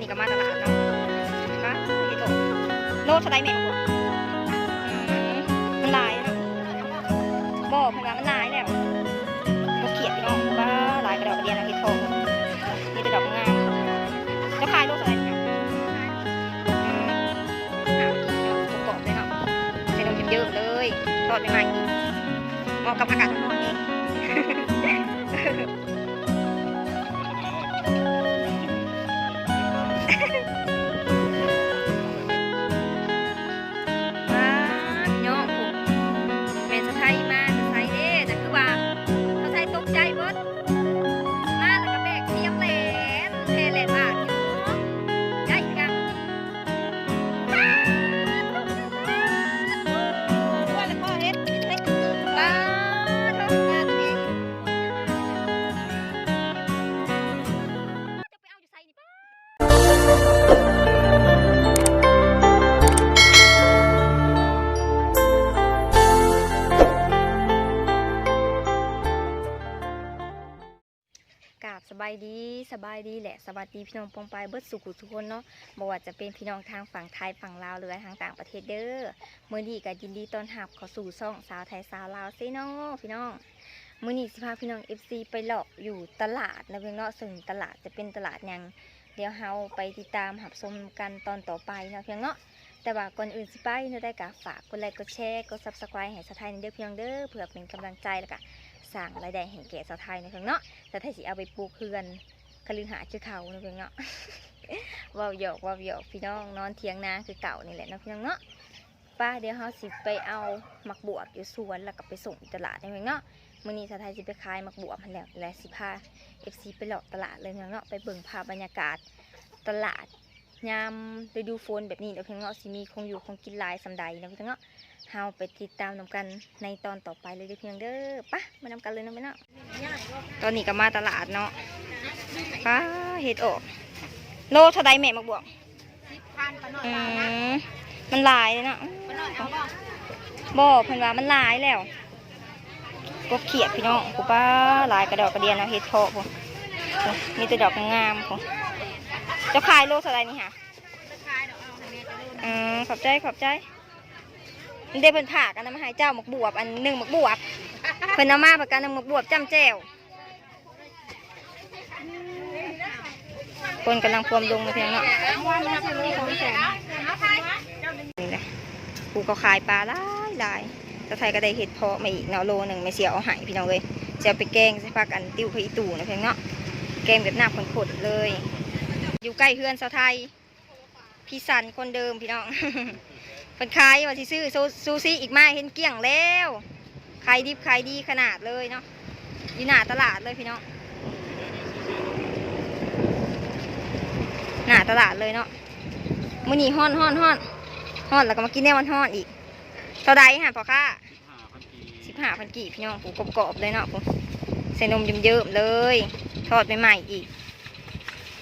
ນີ້ກໍມາຕະຫຼາດເນາະ ປ້າ ເຫັດອອກ ໂລເທົ່າໃດແມ່? ອືມ ມັນຫຼາຍເນາະ ບໍ່ ເພິ່ນວ່າມັນຫຼາຍແລ້ວ ບໍ່ຂຽດພີ່ນ້ອງ ປ້າ ຫຼາຍກະດອກກະເດຍເນາະ ເຫັດເຜາະ ມີແຕ່ດອກງາມ ເຈົ້າຂາຍໂລເທົ່າໃດນີ້? ອືມ ຫາກິນເນາະ ກອບໆເລີຍເນາະ ໃສ່ນົມເຍິ້ມໆເລີຍ ທອດໃໝ່ໆ ເໝາະກັບອາກາດຮ້ອນໆນີ້. ວ້າ ພີ່ນ້ອງ ແມ່ນສະໄພມາແຕ່ໃສເດ້ ແຕ່ຄືວ່າສະໄພຕົກໃຈເບິດ ມາແລ້ວກໍແບກສຽມແລ່ນແຜ່ແລ່ນບາດຢູ່ ໄດ້ອີກແລ້ວ. ກາບສະບາຍດີ ສະບາຍດີ ແລະ ສະຫວັດດີພີ່ນ້ອງປ້ອງປາຍເບິດສູ່ຜູ້ສູ່ຄົນເນາະ ບໍ່ວ່າຈະເປັນພີ່ນ້ອງທາງຝັ່ງໄທ ຝັ່ງລາວ ຫຼືວ່າທາງຕ່າງປະເທດເດີ້. ມື້ນີ້ກໍຍິນດີຕ້ອນຮັບເຂົ້າສູ່ຊ່ອງສາວໄທສາວລາວເຊໂນພີ່ນ້ອງ. ມື້ນີ້ຊິພາພີ່ນ້ອງເອັຟຊີໄປເລາະຢູ່ຕະຫຼາດເນາະພີ່ນ້ອງເນາະ ເຊິ່ງຕະຫຼາດຈະເປັນຕະຫຼາດຫຍັງ ດຽວເຮົາໄປຕິດຕາມຮັບຊົມນຳກັນຕອນຕໍ່ໄປເນາະພີ່ນ້ອງເນາະ. ແຕ່ວ່າກ່ອນອື່ນຊິໄປແນວໃດກໍຝາກກົດໄລກົດແຊ ກົດ Subscribe ໃຫ້ສາວໄທແດ່ເດີ້ພີ່ນ້ອງເດີ້ ເພື່ອເປັນກຳລັງໃຈ ແລ້ວກະສ້າງລາຍໄດ້ໃຫ້ແກ່ສາວໄທເນາະພີ່ນ້ອງເນາະ. ສາວໄທຊິເອົາໄປປູກເຮືອນຄະລືຫາດຄືເກົ່າເນາະພີ່ນ້ອງເນາະ ເວົ້າຫຍອກ ເວົ້າຫຍອກພີ່ນ້ອງ ນອນຖຽງນາຄືເກົ່ານີ້ແຫຼະເນາະພີ່ນ້ອງເນາະ. ໄປ ດຽວເຮົາຊິໄປເອົາໝາກບວບຢູ່ສວນ ແລ້ວກໍໄປສົ່ງຢູ່ຕະຫຼາດເນາະພີ່ນ້ອງເນາະ. ມື້ນີ້ສາວໄທຊິໄປຂາຍໝາກບວບຫັ້ນແຫຼະ ແລະ ຊິພາເອັຟຊີໄປເລາະຕະຫຼາດເລີຍພີ່ນ້ອງເນາະ ໄປເບິ່ງພາບບັນຍາກາດຕະຫຼາດ ຍາມລະດູຝົນແບບນີ້ເນາະພີ່ນ້ອງເນາະ ຊິມີຂອງຢູ່ຂອງກິນຫຼາຍສ່ຳໃດເນາະພີ່ນ້ອງເນາະ. ເຮົາໄປຕິດຕາມນຳກັນໃນຕອນຕໍ່ໄປເລີຍເດີ້ພີ່ນ້ອງເດີ້ ປະ ມານຳກັນເລີຍເນາະພີ່ນ້ອງ. ຕອນນີ້ກໍມາຕະຫຼາດເນາະ ປ້າ ເຫັດອອກ ໂລເທົ່າໃດແມ່ ໝາກບວບ? ສິບພັນ ປ້ານ້ອຍ ອືມ ມັນຫຼາຍເນາະ ປ້ານ້ອຍເອົາບໍ່? ບໍ່ ເພິ່ນວ່າມັນຫຼາຍແລ້ວ. ກົບຂຽດພີ່ນ້ອງ ຜູ້ປ້າ ຫຼາຍກະດອກກະເດຍເນາະ ເຫັດເຜາະພຸ້ນ ມີແຕ່ດອກງາມໆພຸ້ນ. ເຈົ້າຂາຍໂລເທົ່າໃດນີ້ຫະ? ເອີ ຂອບໃຈ ຂອບໃຈ. ເດ້ ເພິ່ນຝາກອັນນັ້ນມາໃຫ້ເຈົ້າ ໝາກບວບ ອັນໜຶ່ງໝາກບວບ ເພິ່ນເອົາມາ ເພິ່ນກໍໜຶ່ງໝາກບວບຈ້ຳແຈ່ວ. ຄົນກຳລັງພວມລົງເນາະພີ່ນ້ອງເນາະ ນີ້ແຫຼະ ຜູ້ເຂົາຂາຍປາຫຼາຍໆ. ສາວໄທກໍໄດ້ເຫັດເຜາະມາອີກເນາະ ໂລໜຶ່ງ ແມ່ສຽວເອົາໃຫ້ພີ່ນ້ອງເອີຍ ຊິເອົາໄປແກງໃສ່ຜັກອັນ ຕິ້ວຜັກອີ່ຕູ່ເນາະພີ່ນ້ອງເນາະ ແກງແບບນ້ຳຂຸ້ນໆເລີຍ. ຢູ່ໃກ້ເຮືອນສາວໄທ ພີ່ສັນຄົນເດີມພີ່ນ້ອງ ເພິ່ນຂາຍ ວ່າຊິຊື້ ໂຊ ຊູຊິອີກ ມາເຫັນກ້ຽງແລ້ວ. ຂາຍດິບຂາຍດີຂະໜາດເລີຍເນາະ ຢູ່ໜ້າຕະຫຼາດເລີຍພີ່ນ້ອງ ໜ້າຕະຫຼາດເລີຍເນາະ. ມື້ນີ້ຮ້ອນໆໆ ຮ້ອນ ແລ້ວກໍມາກິນແນວຮ້ອນໆອີກ. ເທົ່າໃດຫະພໍ່ຄ້າ? ສິບຫ້າພັນກີບ ສິບຫ້າພັນກີບພີ່ນ້ອງ ຜູ້ກອບໆເລີຍເນາະ ຜູ້ໃສ່ນົມເຍິ້ມໆເລີຍ ທອດໃໝ່ໆອີກ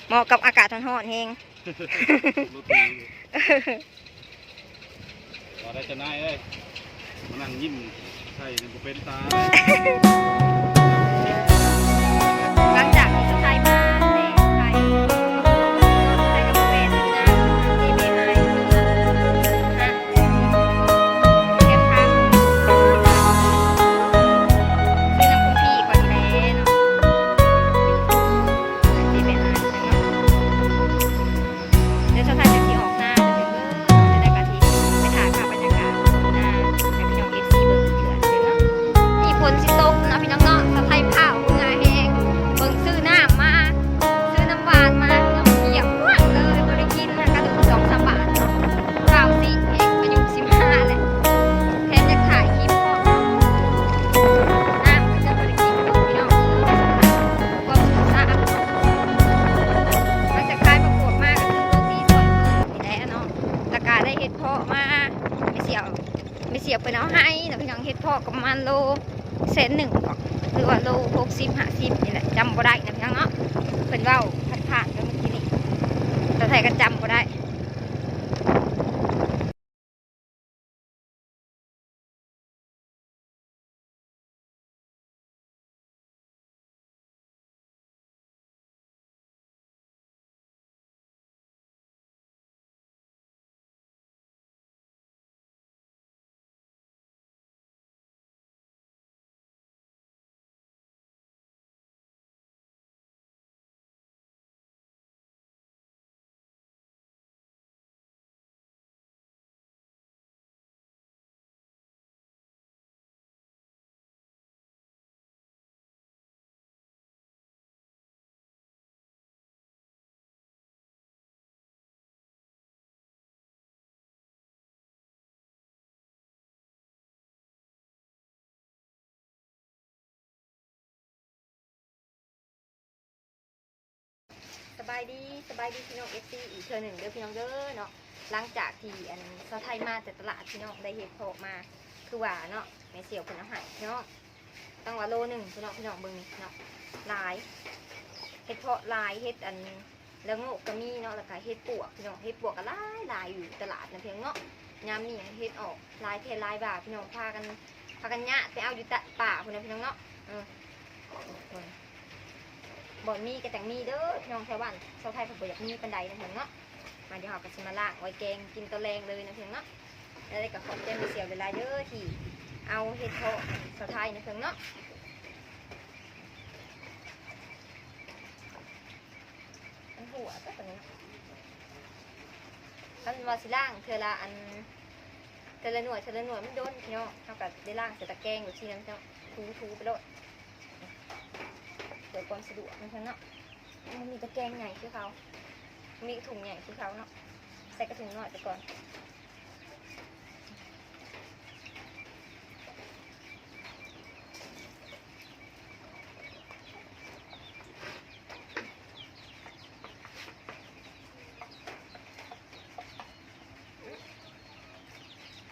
ເໝາະກັບອາກາດຮ້ອນໆແຮງ. ໂລຕີ ບໍ່ໄດ້ເຈົ້ານາຍເອີຍ ມານັ່ງຍິ້ມໃສ່ນີ້ບໍ່ເປັນຕາ. ຫຼັງຈາກທີ່ສາວໄທມາແລະໄປ ສາວໄທກໍບໍ່ແວະຊື້ນ້ຳ ທີ່ແມ່ອ້າຍ ແຄມທາງ ຊື້ນ້ຳຄຸມພີ່ກ່ອນນີ້ແຫຼະເນາະ ທີ່ແມ່ອ້າຍ ດຽວສາວໄທກໍຊິອອກນາເດີ ແລ້ວກໍຊິໄປຖ່າຍພາບບັນຍາກາດນາໃຫ້ພີ່ນ້ອງເອັຟຊີເບິ່ງອີກເທື່ອເນາະ. ນີ້ຝົນຊິຕົກເນາະພີ່ນ້ອງເນາະ ສາວໄທພ້າວເມື່ອແຮງ ເບິ່ງ ຊື້ນ້ຳມາ ຊື້ນ້ຳຫວານມາ ພີ່ນ້ອງ ກຽມໝົດເລີຍ ບໍ່ໄດ້ກິນຫາກະດູກສອງສາມບາດເນາະ. ພ້າວຊິແຮງ ອາຍຸສິບຫ້າແລ້ວ ແຖມຢາກຖ່າຍຄລິບພ້ອມ ນ້ຳກໍຈະບໍ່ໄດ້ກິນ ພີ່ນ້ອງເອີຍ ຄວາມສຸກສາ ຫຼັງຈາກຂາຍໝາກບວບມາກໍຄືໂລຕີສອງໂລນີ້ແຫຼະເນາະ ແລ້ວກໍໄດ້ເຫັດເຜາະມາ ແມ່ສຽວ ແມ່ສຽວເພິ່ນເອົາໃຫ້ເນາະພີ່ນ້ອງ ເຫັດເຜາະກໍປະມານໂລແສນໜຶ່ງບໍ ຫຼືວ່າໂລຫົກສິບ ຫ້າສິບນີ້ແຫຼະ ຈຳບໍ່ໄດ້ເນາະພີ່ນ້ອງເນາະ ເພິ່ນເວົ້າຜ່ານໆໄປເມື່ອກີ້ນີ້ ສາວໄທກໍຈຳບໍ່ໄດ້. ສະບາຍດີ ສະບາຍດີພີ່ນ້ອງເອັຟຊີອີກເທື່ອໜຶ່ງເດີພີ່ນ້ອງເດີເນາະ. ຫຼັງຈາກທີ່ອັນສາວໄທມາແຕ່ຕະຫຼາດ ພີ່ນ້ອງໄດ້ເຫັດເຜາະມາ ຄືວ່າເນາະ ແມ່ສ່ຽວເພິ່ນເອົາໃຫ້ພີ່ນ້ອງ ຕັ້ງວ່າໂລໜຶ່ງພີ່ນ້ອງ ພີ່ນ້ອງເບິ່ງນີ້ເນາະ ຫຼາຍ ເຫັດເຜາະຫຼາຍ ເຫັດອັນ ລະໂງກກໍມີເນາະ ແລ້ວກໍເຫັດປວກພີ່ນ້ອງ ເຫັດປວກກໍຫຼາຍໆ ຢູ່ຕະຫຼາດນະພີ່ນ້ອງເນາະ. ຍາມນີ້ເຫັດອອກຫຼາຍແທ້ຫຼາຍວ່າພີ່ນ້ອງ ພາກັນ ພາກັນຍາດໄປເອົາຢູ່ຕະ ປ່າພຸ້ນນະພີ່ນ້ອງເນາະ. ເອີ ບ່ອນມີກໍຈັ່ງມີເດີພີ່ນ້ອງ ແຖວບ້ານສາວໄທເພິ່ນບໍ່ຢາກມີປານໃດນະພີ່ນ້ອງເນາະ. ມາ ດຽວເຮົາກໍຊິມາລ້າງໄວ້ແກງກິນຕອນແລງເລີຍນະພີ່ນ້ອງເນາະ. ແລ້ວກໍຂອບໃຈແມ່ສ່ຽວຫຼາຍໆ ເດີທີ່ເອົາເຫັດເຜາະໃຫ້ສາວໄທນະພີ່ນ້ອງເນາະ. ມັນຮົ່ວຊະ ຕົວນີ້ເນາະ ຄັນວ່າຊິລ້າງເທື່ອລະອັນ ເທື່ອລະໜ່ວຍ ເທື່ອລະໜ່ວຍມັນດົນພີ່ນ້ອງ ເຮົາກໍໄດ້ລ້າງໃສ່ຕະແກງແບບຊີ້ນະພີ່ນ້ອງ ຖູໆ ໄປໂລດ ເພື່ອຄວາມສະດວກນະພີ່ນ້ອງເນາະ. ມັນມີຕະແກງໃຫຍ່ຄືເກົ່າ ມີກະຖົງໃຫຍ່ຄືເກົ່າເນາະ ໃສ່ກະຖົງນ້ອຍໄປກ່ອນ.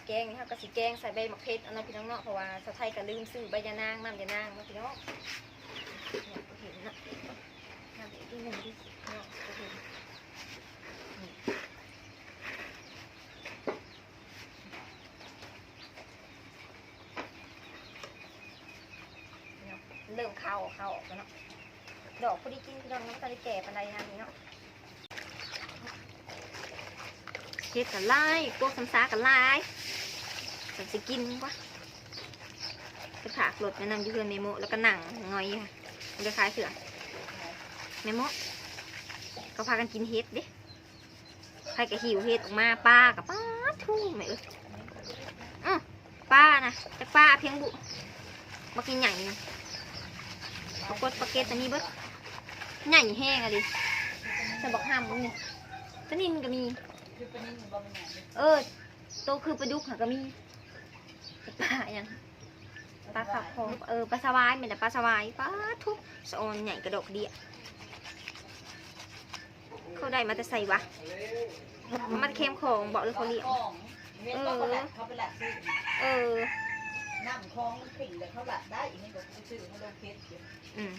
ແກງນີ້ເຮົາກໍຊິແກງໃສ່ໃບໝາກເຜັດເອົາເນາະພີ່ນ້ອງເນາະ ເພາະວ່າສາວໄທກໍລືມຊື້ໃບຢານາງ ນ້ຳຢານາງເນາະພີ່ນ້ອງ. ເຫັນເນາະ ນ້ຳອີກໜຶ່ງເດ້ພີ່ນ້ອງ ເຫັນ ເລີ່ມຂາວ ຂາວອອກແລ້ວເນາະ ດອກພໍດີກິນພີ່ນ້ອງ ຍັງບໍ່ທັນໄດ້ແກ່ປານໃດນະນີ້ເນາະ. ເຫັດກໍຫຼາຍ ກວກຊຳຊາກໍຫຼາຍ ຈັ່ງຊິກິນກວ່າ ໄປຝາກລົດໄປນຳຢູ່ເຮືອນແມ່ໂມະ ແລ້ວກໍນັ່ງງອຍຢູ່ ບໍ່ໄດ້ຂາຍເທື່ອ ແມ່ໂມະ ເຂົາພາກັນກິນເຫັດເດ້. ໃຜກໍຫິວເຫັດອອກມາ ປາກໍປາດໂທ້ແມ່ເອີຍ ອື ປານະ ຈັກປາພຽງບຸ ບັກໃຫຍ່ໆ ນະ ປາກົດປາເກັດອັນນີ້ເບິດ ໃຫຍ່ແຮງອີ່ຫຼີ ສ່ຳບັກຫຳນີ້ ປານິນກໍມີ ເອີ ໂຕຄືປາດຸກຫັ້ນກໍມີ ປາຫຍັງ ປາຂາວຂອງ ເອີ ປາສະຫວາຍ ແມ່ນແຫຼະ ປາສະຫວາຍ ປາດໂທ້ ສະອອນໃຫຍ່ກະດອກກະເດຍ. ເຂົາໄດ້ມາແຕ່ໃສວະ? ມາແຕ່ແຄມຂອງບໍ ຫຼືເຂົາລ້ຽງ? ເອີ ເຂົາໄປລັກຊື້ ເອີ ນ້ຳຂອງມັນຂຶ້ນແລ້ວເຂົາລັກໄດ້ ມັນກໍໄປຊື້ເຂົາລົງເຟສ ອືມ.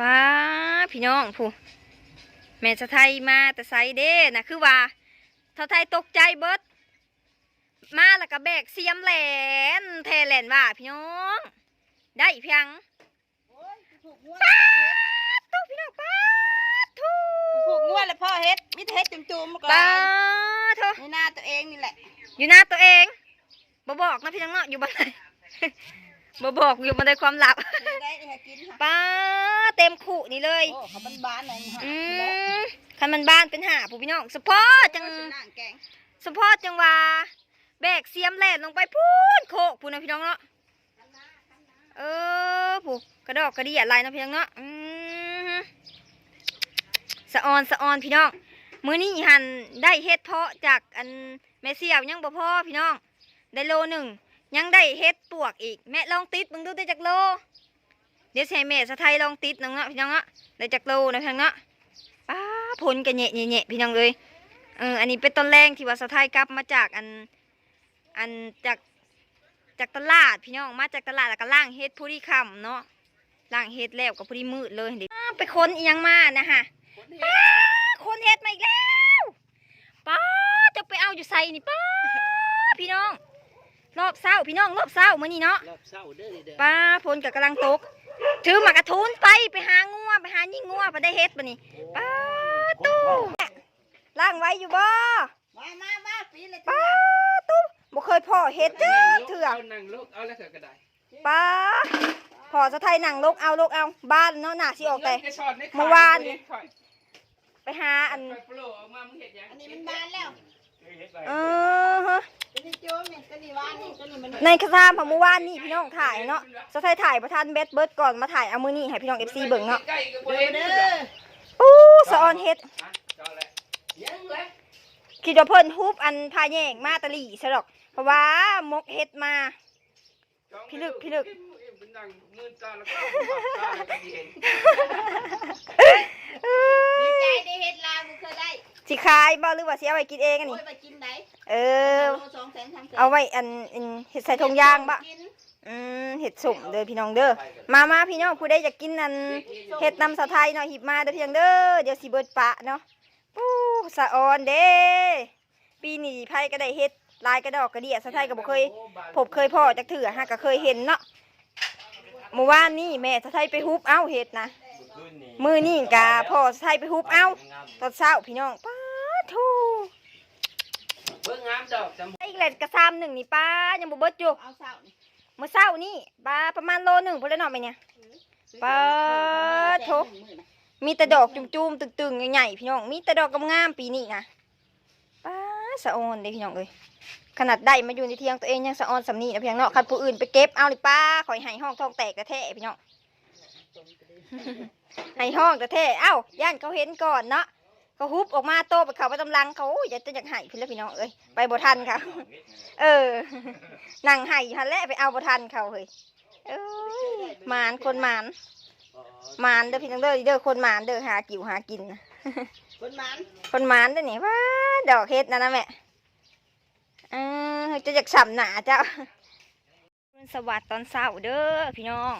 ປ້າ ພີ່ນ້ອງ ຜູ້ ແມ່ສາວໄທມາແຕ່ໃສເດ້ນະ ຄືວ່າສາວໄທຕົກໃຈເບິດ ມາແລ້ວກໍແບກຊຽມແລ່ນແທ້ແລ່ນວ່າ ພີ່ນ້ອງ ໄດ້ພຽງ ໂອ້ຍ ຜູກງົວ ປ້າໂທ້ ພີ່ນ້ອງ ປ້າໂທ້ ຜູກງົວແລ້ວພໍເຫັດ ມີແຕ່ເຫັດຈຸ່ມໆ ມັນກໍ ປ້າໂທ້ ໃນນາຕົວເອງນີ້ແຫຼະ ຢູ່ນາຕົວເອງ ບໍ່ບອກເນາະ ພີ່ນ້ອງເນາະ ຢູ່ບ່ອນໃດ ບໍ່ບອກ ຢູ່ບ່ອນໃດຄວາມລັບ ເຮັດໄດ້ ເຮັດກິນ ປ້າ ເຕັມຄຸນີ້ເລີຍ ໂອ້ ຄັນມັນບານນະ ອືມ ຄັນມັນບານເປັນຫ້າ ຜູ້ ພີ່ນ້ອງ ສະເພາະຈັ່ງ ໂອ້ຍ ຊິລ້າງແກງ ສະເພາະຈັ່ງວ່າ ແບກຊຽມແລ່ນລົງໄປພຸ້ນ ໂຄກພຸ້ນນະ ພີ່ນ້ອງເນາະ ເອີ ຜູ້ ກະດອກກະເດຍຫຼາຍເນາະ ພີ່ນ້ອງເນາະ ອືມ ສະອອນ ສະອອນ ພີ່ນ້ອງ ມື້ນີ້ຫັ້ນໄດ້ເຫັດເຜາະຈາກອັນ ແມ່ສ່ຽວຍັງບໍ່ພໍພີ່ນ້ອງ ໄດ້ໂລໜຶ່ງ ຍັງໄດ້ເຫັດປວກອີກ ແມ່ລອງຕິດເບິ່ງດູໄດ້ຈັກໂລ ດຽວຊິໃຫ້ແມ່ສາວໄທລອງຕິດນຳເນາະ ພີ່ນ້ອງເນາະ ໄດ້ຈັກໂລນະ ພີ່ນ້ອງເນາະ ປ້າ ຝົນກະແຍະໆ ພີ່ນ້ອງເອີຍ ເອີ ອັນນີ້ເປັນຕອນແລງທີ່ວ່າສາວໄທກັບມາຈາກອັນ ອັນ ຈາກ ຈາກຕະຫຼາດ ພີ່ນ້ອງ ມາຈາກຕະຫຼາດ ແລ້ວກໍລ້າງເຫັດພໍດີຄ່ຳເນາະ ລ້າງເຫັດແລ້ວກໍພໍດີມືດເລີຍເດ້ ອ້າ ໄປຂົນອີ່ຫຍັງມານະຫະ ຂົນເຫັດ ປ້າ ຂົນເຫັດມາອີກແລ້ວ ປ້າ ເຈົ້າໄປເອົາຢູ່ໃສນີ້ ປ້າ ພີ່ນ້ອງ ຮອບເຊົ້າ ພີ່ນ້ອງ ຮອບເຊົ້າມື້ນີ້ເນາະ ຮອບເຊົ້າເດີນີ້ເດີ ປ້າ ຝົນກໍກຳລັງຕົກ ຖືໝາກກະທຸນໄປ ໄປຫາງົວ ໄປຫາຍິງງົວ ໄປໄດ້ເຫັດບາດນີ້ ໂອ້ຍ ປ້າ ໂທ້ ລ້າງໄວຢູ່ບໍ່? ມາ ມາ ມາ ປີນເລີຍ ປ້າ ໂທ້ ບໍ່ເຄີຍພໍ້ເຫັດຈັກເທື່ອ ເອົາ ນັ່ງລົງເອົາ ແລ້ວເຂົາກໍໄດ້ ປ້າ ພໍ້ສາວໄທນັ່ງລົງເອົາ ລົງເອົາ ບານເນາະ ໜ້າຊິອອກແຕ່ມື້ວານນີ້ ໄປຫາອັນ ອັນນີ້ມັນບານແລ້ວ ເອີ ຮະ ໃນຄະຊາມເຮົາມື້ວານນີ້ ພີ່ນ້ອງ ຖ່າຍເນາະ ສາວໄທຖ່າຍບໍ່ທັນ ແບັດເບິດກ່ອນ ມາຖ່າຍເອົາມື້ນີ້ໃຫ້ພີ່ນ້ອງເອັຟຊີເບິ່ງເນາະ ເດີ ໂອ້ ສະອອນເຫັດ ຄິດວ່າເພິ່ນຮຸບອັນຜ້າແຍງມາຕະຫຼີ້ຊະດອກ ເພາະວ່າໝົກເຫັດມາ ພິລຶກ ພິລຶກ ນັ່ງມືນຕາແລ້ວກໍຕາແລ້ວກໍຊິເຫັນ ດີໃຈໄດ້ເຮັດລາວ ບໍ່ເຄີຍໄດ້ ຊິຂາຍບໍ່ ຫຼືວ່າຊິເອົາໄວ້ກິນເອງອັນນີ້? ໂອ້ຍ ໄປກິນໄດ້ ເອີ ໂລສອງແສນ ສາມແສນ ເອົາໄວ້ອັນ ອັນເຮັດໃສ່ຖົງຢາງບໍ່? ກິນ ອືມ ເຮັດສົ້ມເດີພີ່ນ້ອງເດີ ມາ ມາພີ່ນ້ອງ ຜູ້ໃດຢາກກິນອັນເຮັດນຳສາວໄທເນາະ ຮີບມາເດີພີ່ນ້ອງເດີ ດຽວຊິເບິດປະເນາະ. ປູ້ ສະອອນເດ້ ປີນີ້ໃຜກໍໄດ້ເຮັດຫຼາຍກະດອກກະເດຍ ສາວໄທກໍບໍ່ເຄີຍພົບເຄີຍພໍ້ຈັກເທື່ອ ຫາກະເຄີຍເຫັນເນາະ. ມື້ວານນີ້ແມ່ສາວໄທໄປຮຸບເອົາເຫັດນະ ມື້ນີ້ກະພໍ່ສາວໄທໄປຮຸບເອົາຕອນເຊົ້າພີ່ນ້ອງ ປາດໂທ້ ເບິ່ງງາມດອກຈຳ ອີກແລ້ວກະຊາມໜຶ່ງນີ້ ປາ ຍັງບໍ່ເບິດຢູ່ ເອົາເຊົ້ານີ້ ມື້ເຊົ້ານີ້ ປາ ປະມານໂລໜຶ່ງພຸ້ນແຫຼະເນາະແມ່ນີ້ ປາໂທ ມີແຕ່ດອກຈູມໆ ຕຶງໆ ໃຫຍ່ໆ ພີ່ນ້ອງ ມີແຕ່ດອກງາມໆ ປີນີ້ນະ ປາ ສະອອນເດ້ພີ່ນ້ອງເອີຍ ຂະໜາດໄດ້ມາຢູ່ໃນຖຽງຕົວເອງຍັງສະອອນສ່ຳນີ້ນະ ພີ່ນ້ອງເນາະ ຄັນຜູ້ອື່ນໄປເກັບເອົານີ້ ປາ ຂ້ອຍໄຫ້ຮ້ອງທ້ອງແຕກແທ້ໆ ພີ່ນ້ອງ ໄຫ້ຮ້ອງແທ້ໆ ເອົ້າ ຢ້ານເຂົາເຫັນກ່ອນເນາະ ເຂົາຮຸບອອກມາໂຕໄປເຂົ້າໄປຕາມຫຼັງເຂົາ ໂອ້ຍ ຢາກ ຢາກໄຫ້ພຸ້ນແຫຼະພີ່ນ້ອງເອີຍ ໄປບໍ່ທັນເຂົາ ເອີ ນັ່ງໄຫ້ຢູ່ຫັ້ນແຫຼະ ໄປເອົາບໍ່ທັນເຂົາເຮີ້ຍ ເອີຍ ໝານ ຄົນໝານ ໝານເດີພີ່ນ້ອງເດີ ເດີຄົນໝານເດີ ຫາກິວຫາກິນ ຄົນໝານ ຄົນໝານເດີນີ້ ວ້າ ດອກເຫັດນັ້ນນະແມ່ ເອີ ຈະຢາກສ່ຳໜ້າເຈົ້າ. ອະລຸນສະຫວັດຕອນເຊົ້າເດີພີ່ນ້ອງ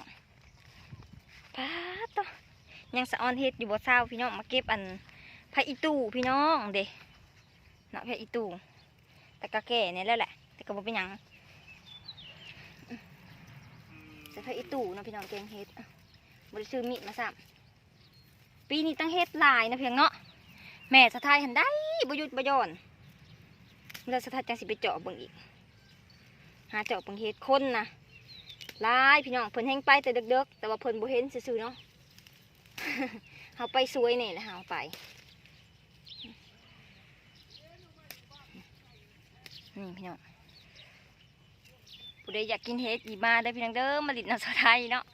ປາດໂທ້ ຍັງສະອອນເຫັດຢູ່ບໍ່ເຊົາພີ່ນ້ອງ ມາເກັບອັນຜັກອີ່ຕູ່ພີ່ນ້ອງເດ້ ເນາະ ຜັກອີ່ຕູ່ ແຕ່ກະແກ່ແດ່ແລ້ວແຫຼະ ແຕ່ກະບໍ່ເປັນຫຍັງ ໃສ່ຜັກອີ່ຕູ່ເນາະພີ່ນ້ອງ ແກງເຫັດ ບໍ່ໄດ້ຊື້ມີດມາຊ້ຳ. ປີນີ້ຕັ້ງເຫັດຫຼາຍນະພຽງເນາະ ແມ່ສາວໄທຫັ້ນໄດ້ບໍ່ຢຸດບໍ່ຢ່ອນ ແລ້ວສາວໄທຈັ່ງຊິໄປເຈາະເບິ່ງອີກ ຫາເຈາະເບິ່ງເຫັດ ຄົນນະຫຼາຍພີ່ນ້ອງ ເພິ່ນແຮ່ງໄປແຕ່ເດິກໆ ແຕ່ວ່າເພິ່ນບໍ່ເຫັນຊື່ໆເນາະ ເຮົາໄປສວຍແດ່ແຫຼະ ເຮົາໄປ ນີ້ພີ່ນ້ອງ ຜູ້ໃດຢາກກິນເຫັດອີກມາເດີພີ່ນ້ອງເດີ ມາຫຼິ້ນນຳສາວໄທເນາະ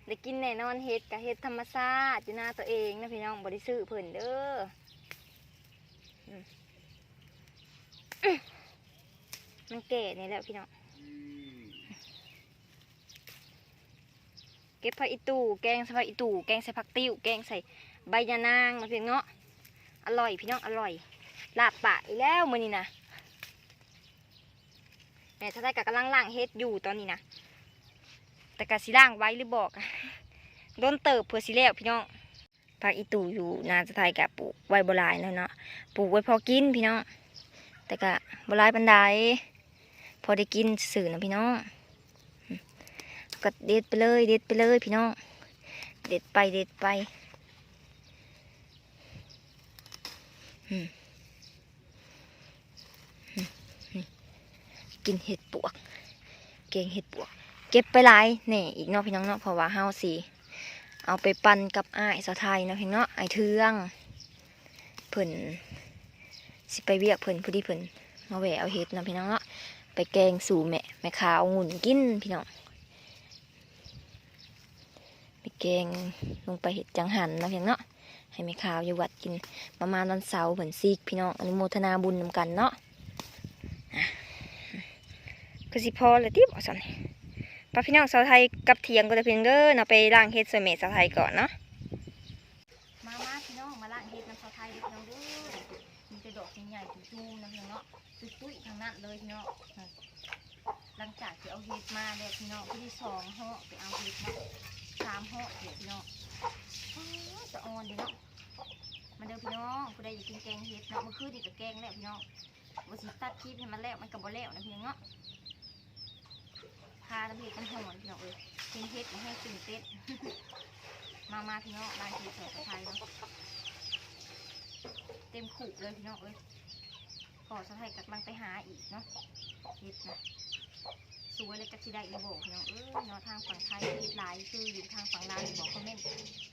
ໄດ້ກິນແນ່ນອນ ເຫັດກະເຫັດທຳມະຊາດຢູ່ນາຕົວເອງນະພີ່ນ້ອງ ບໍ່ໄດ້ຊື້ເພິ່ນເດີ ອືມ ມັນແກ່ແດ່ແລ້ວພີ່ນ້ອງ ເກັບຜັກອີ່ຕູ່ ແກງໃສ່ຜັກອີ່ຕູ່ ແກງໃສ່ຜັກຕິ້ວ ແກງໃສ່ໃບຍານາງນະພຽງເນາະ ອະລ່ອຍພີ່ນ້ອງ ອະລ່ອຍ ລາບປາກອີກແລ້ວມື້ນີ້ນະ ແມ່ສາວໄທກະກຳລັງລ້າງເຫັດຢູ່ຕອນນີ້ນະ ແຕ່ກະຊິລ້າງໄວຫຼືບໍ່ ກະດົນເຕີບເພື່ອຊິແລ້ວພີ່ນ້ອງ ຜັກອີ່ຕູ່ຢູ່ນາສາວໄທກະປູກໄວ້ບໍ່ຫຼາຍແລ້ວເນາະ ປູກໄວ້ພໍກິນພີ່ນ້ອງ ແຕ່ກະບໍ່ຫຼາຍປານໃດ ພໍໄດ້ກິນຊື່ໆນະພີ່ນ້ອງ ກະເດັດໄປເລີຍ ເດັດໄປເລີຍພີ່ນ້ອງ ເດັດໄປ ເດັດໄປ ອືມ ກິນເຫັດປວກ ແກງເຫັດປວກ ເກັບໄປຫຼາຍແດ່ອີກເນາະພີ່ນ້ອງເນາະ ເພາະວ່າເຮົາຊິເອົາໄປປັ່ນກັບອ້າຍສາວໄທເນາະພີ່ນ້ອງເນາະ ອ້າຍເທືອງ ເພິ່ນຊິໄປວຽກເພິ່ນ ພໍດີເພິ່ນມາແວ່ເອົາເຫັດເນາະພີ່ນ້ອງເນາະ ໄປແກງສູ່ແມ່ ແມ່ຂາວງຸ່ນກິນພີ່ນ້ອງ ໄປແກງລົງໄປເຮັດຈັງຫັນເນາະພຽງເນາະ ໃຫ້ແມ່ຂາວຢູ່ວັດກິນ ປະມານວັນເສົາເພິ່ນຊິກພີ່ນ້ອງ ອະນຸໂມທະນາບຸນນຳກັນເນາະ ຄືຊິພໍແລ້ວຕິບໍ່ຊັ້ນ ປະພີ່ນ້ອງ ສາວໄທກັບຖຽງກ່ອນເດີພຽງເດີເນາະ ໄປລ້າງເຫັດຊ່ວຍແມ່ສາວໄທກ່ອນເນາະ ມາ ມາພີ່ນ້ອງ ມາລ້າງເຫັດນຳສາວໄທເດີພີ່ນ້ອງເດີ ມີແຕ່ດອກໃຫຍ່ໆ ຈູມໆນະພີ່ນ້ອງເນາະ ຕຸ້ຍໆທັງນັ້ນເລີຍພີ່ນ້ອງ ຫຼັງຈາກທີ່ເອົາເຫັດມາແລ້ວພີ່ນ້ອງ ຜູ້ທີ່ສອງເຫາະໄປເອົາເຫັດເນາະ ສາມເຫາະແລ້ວພີ່ນ້ອງ ອ້າ ສະອອນເດ້ເນາະ ມາເດີພີ່ນ້ອງ ຜູ້ໃດຢາກກິນແກງເຫັດເນາະ ມື້ຄືນນີ້ກະແກງແລ້ວພີ່ນ້ອງ ວ່າຊິຕັດຄລິບໃຫ້ມັນແລ້ວ ມັນກະບໍ່ແລ້ວນະພີ່ນ້ອງເນາະ ພາກັນເຮັດກັນຮ້ອນພີ່ນ້ອງເອີຍ ເຫັນເຫັດແລ້ວແຮງຕື່ນເຕັ້ນ ມາ ມາພີ່ນ້ອງ ລ້າງເຫັດໃສ່ສາວໄທເນາະ ເຕັມຄຸກເລີຍພີ່ນ້ອງເອີຍ ພໍສາວໄທກຳລັງໄປຫາອີກເນາະ ເຫັດນະ ສວຍແລ້ວຈັກຊິໄດ້ຫຼືບໍ່ພີ່ນ້ອງເອີຍເນາະ ທາງຝັ່ງໄທເຫັດຫຼາຍຄືຢູ່ ທາງຝັ່ງລາວນີ້ບອກຄອມເມັນ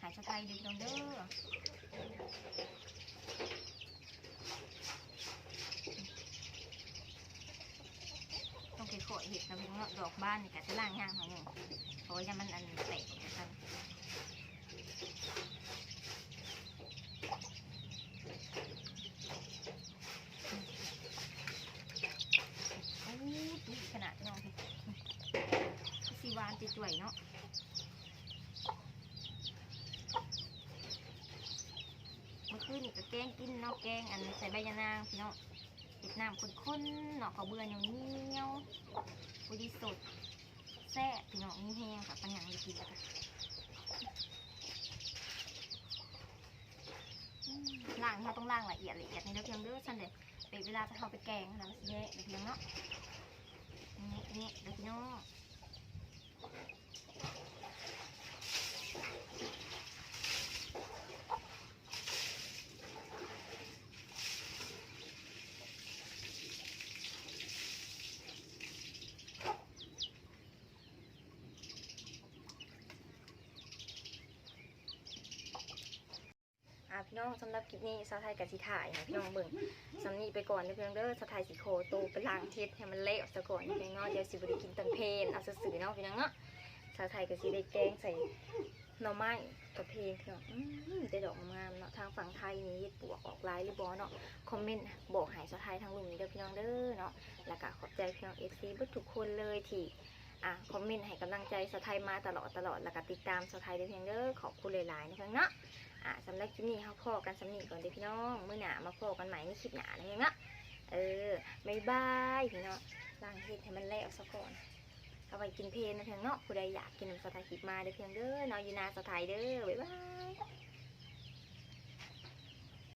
ໃຫ້ສາວໄທເດີພີ່ນ້ອງເດີ ຕ້ອງຄ່ອຍໆເຮັດນະພີ່ນ້ອງເນາະ ດອກບານນີ້ກະຊິລ້າງຍາກໜ້ອຍໜຶ່ງ ເພາະວ່າຢ້ານມັນອັນແຕກຈັ່ງຊັ້ນ ໂອ້ ຕຸ້ຍຂະໜາດພີ່ນ້ອງ ຄືຊິຫວານຈ່ວຍໆເນາະ. ຄືນີ້ກໍແກງກິນເນາະ ແກງອັນໃສ່ໃບຍານາງພີ່ນ້ອງ ເຮັດນ້ຳຂຸ້ນໆເນາະ ເຂົ້າເບືອໜຽວໆ ພໍດີສົດ ແຊບພີ່ນ້ອງ ມີແຮງຄັກປານຫຍັງໄດ້ກິນແລ້ວກະ ອືມ ລ້າງ ເຮົາຕ້ອງລ້າງລະອຽດໆນີ້ເດີພີ່ນ້ອງເດີ ຊັ້ນເດ ເວລາເຮົາໄປແກງຫັ້ນນະ ມັນຊິແຍະເດີພີ່ນ້ອງເນາະ ແຍະໆເດີພີ່ນ້ອງ. ອ່າ ພີ່ນ້ອງ ສຳລັບຄລິບນີ້ ສາວໄທກໍຊິຖ່າຍໃຫ້ພີ່ນ້ອງເບິ່ງສ່ຳນີ້ໄປກ່ອນເດີພີ່ນ້ອງເດີ ສາວໄທຊິຂໍໂຕໄປລ້າງເຫັດໃຫ້ມັນແລ້ວສາກ່ອນພີ່ນ້ອງເນາະ ດຽວຊິບໍ່ໄດ້ກິນຕອນເພນ ເອົາຊື່ໆເນາະພີ່ນ້ອງເນາະ ສາວໄທກໍຊິໄດ້ແກງໃສ່ໜໍ່ໄມ້ຕອນເພນພີ່ນ້ອງ ອືມ ມີແຕ່ດອກງາມໆເນາະ ທາງຝັ່ງໄທນີ້ເຫັດປວກອອກຫຼາຍຫຼືບໍ່ເນາະ ຄອມເມັນບອກໃຫ້ສາວໄທທາງລຸ່ມນີ້ເດີພີ່ນ້ອງເດີເນາະ ແລ້ວກໍຂອບໃຈພີ່ນ້ອງເອັຟຊີເບິດທຸກຄົນເລີຍທີ່ ອ່າ ຄອມເມັນໃຫ້ກຳລັງໃຈສາວໄທມາຕະຫຼອດໆ ແລ້ວກໍຕິດຕາມສາວໄທເດີພີ່ນ້ອງເດີ ຂອບຄຸນຫຼາຍໆເນາະພີ່ນ້ອງເນາະ ອ່າ ສຳລັບຄລິບນີ້ເຮົາພໍ້ກັນສ່ຳນີ້ກ່ອນເດີພີ່ນ້ອງ ມື້ໜ້າມາພໍ້ກັນໃໝ່ໃນຄລິບໜ້າເນາະພີ່ນ້ອງເນາະ ເອີ ບາຍບາຍພີ່ນ້ອງ ລ້າງເຫັດໃຫ້ມັນແລ້ວສາກ່ອນ ເອົາໄວ້ກິນເພນເນາະພີ່ນ້ອງເນາະ ຜູ້ໃດຢາກກິນນຳສາວໄທ ຄລິບມາເດີພີ່ນ້ອງເດີເນາະ ຢູ່ນາສາວໄທເດີ ບາຍບາຍ.